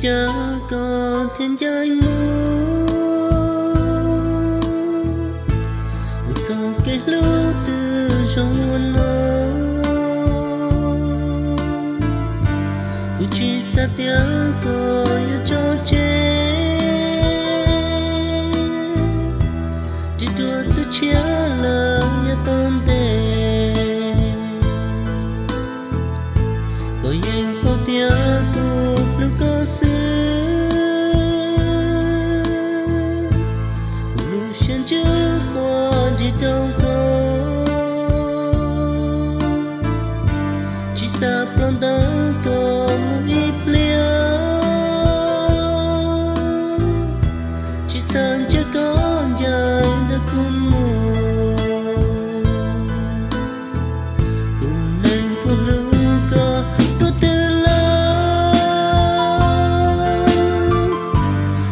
Cas koj thiaj ncaim mus mus txoj kev hlub twg zoo ua no. Kuv tsis xav tias koj yuav tso tseg, ris dua tus tshiab lawm yav tom ntej. Koj yeej paub tias kuv hlub koj xwb, kuv lub siab ntsws quaj nrig rau koj. Tsis xav ploj ntawm koj mus ib pliag, tsis xav ntsib koj ncaim ntawm kuv mus. Tus neeg kuv hlub koj dua twg lawm,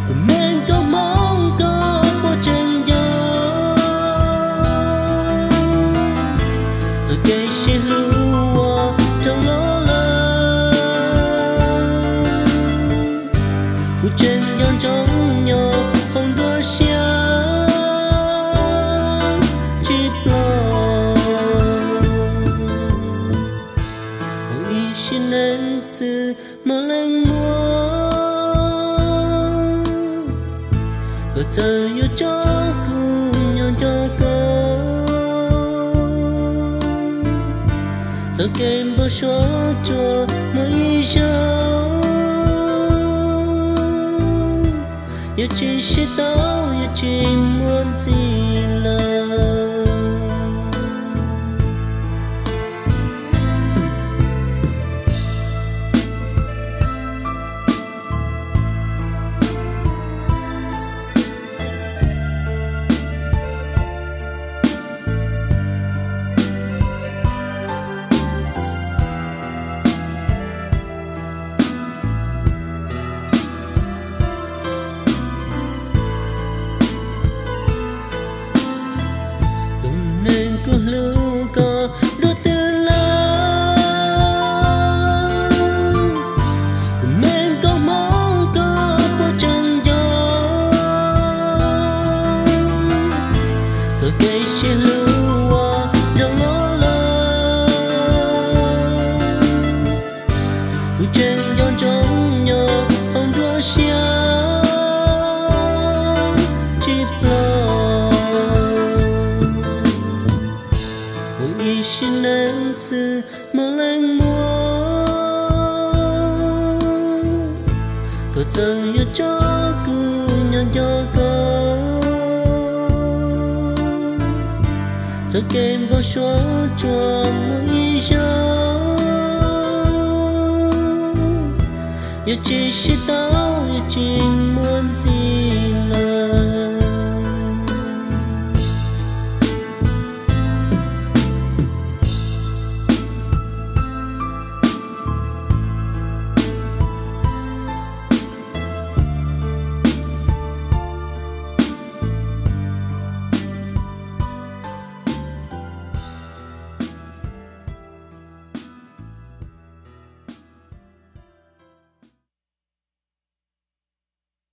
tus neeg koj hmoob koj puas tseem nco txoj kev sib hlub uas raug loj lawm. Kuv tseem nco ntsoov nyob hauv nruab siab tsis ploj. Ua ib sim neej xwb mog leej muam, koj txawm yuav tso kuv nyob nco koj. Txoj kev npau suav tsuas muaj ib zaug, yuav tsis sib tau, yuav tsis muaj ntxiv lawm. Tus neeg kuv hlub koj dua twg lawm, tus neeg koj hmoob koj puas tseem nco txoj kev sib hlub uas raug loj lawm. Kuv tseem nco ntsoov nyob hauv nruab siab tsis ploj. Ua ib sim neej xwb mog leej muam, koj txawm yuav tso kuv nyob nco koj. Txoj kev npau suav tsuas muaj ib zaug, yuav tsis sib tau, yuav tsis muaj ntxiv.